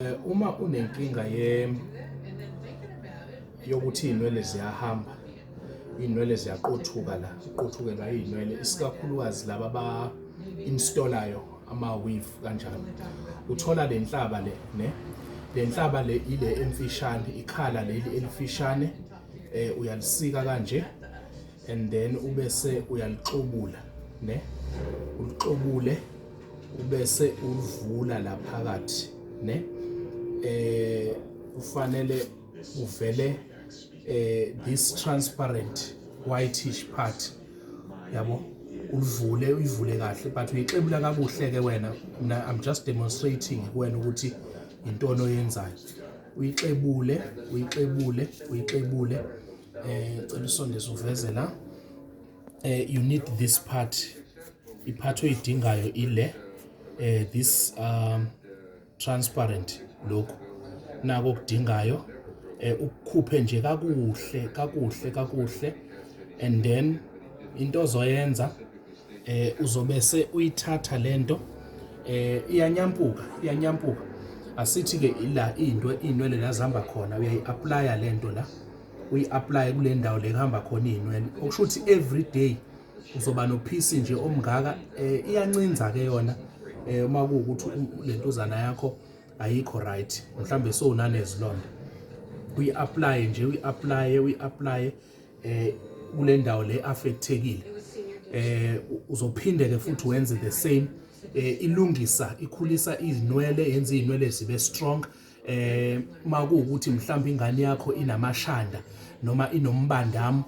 Uma unenkinga ye yokuthi iy'nwele ziyahamba, iy'nwele ziyaqothuka la, uqothukelwa iy'nwele, isikakhulukazi laba aba-install-ayo ama-weave kanjalo. Uthola le nhlaba le, ne? Le nhlaba le ile emfishane, ikhala leli elifishane, uyalisika kanje and then ubese uyalixobula, ne? Ulixobule ubese ulivula la phakathi, ne? Kufanele uvele this transparent whitish part, yabo, ulivule, uyivule kahle, but uyixebula kakuhle ke wena. Mina I'm just demonstrating kuwena ukuthi intoni oyenzayo. Uyixebule, uyixebule, uyixebule. Cela usondeze uveze la. You need this part, ipart oyidingayo ile this transparent, lokhu nako okudingayo. Ukukhuphe nje kakuhle kakuhle kakuhle, and then into ozoyenza, uzobese uyithatha lento, iyanyampuka, iyanyampuka. Asithi ke ila into inwele la zihamba khona, uyayi-applya lento la, uyi-apply kule ndawo le kuhamba khona iy'nwele, okusho ukuthi every day uzoba nophisi nje omngaka. Iyancinza ke yona uma kuwukuthi lentuzana yakho ayikho right, mhlambe sowunanezilonda. Uyi-apply nje, uyi-apply, uyi-apply kule ndawo le affectekile. Uzophinde ke futhi wenze the same. Ilungisa, ikhulisa izinwele, yenza izinwele zibe strong. Makuwukuthi mhlawumbe ingane yakho inamashanda noma inombandamo,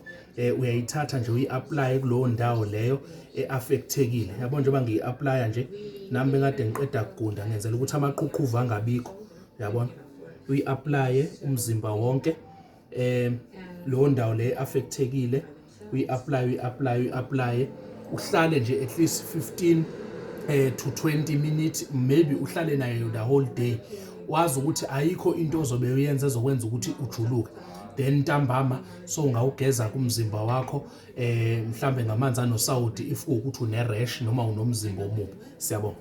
uyayithatha nje uyi-apply kulowo ndawo leyo e-affectekile, yabo. Njengoba ngiyi-applya nje nami, bengade ngiqeda kugunda, ngenzela ukuthi amaqhuqhuva angabikho, yabona. Uyi-applye umzimba wonke, leyo ndawo le affectekile, uyi-apply, uyi-apply, uyi-apply, uhlale nje at least 15 to 20 minutes, maybe uhlale nayo the whole day. Wazi ukuthi ayikho into ozobe uyenza ezokwenza ukuthi ujuluke. Then ntambama so ungawugeza kumzimba wakho, mhlambe ngamanzi anosawudi, if kuwukuthi une rash noma unomzimba omubi. Siyabonga.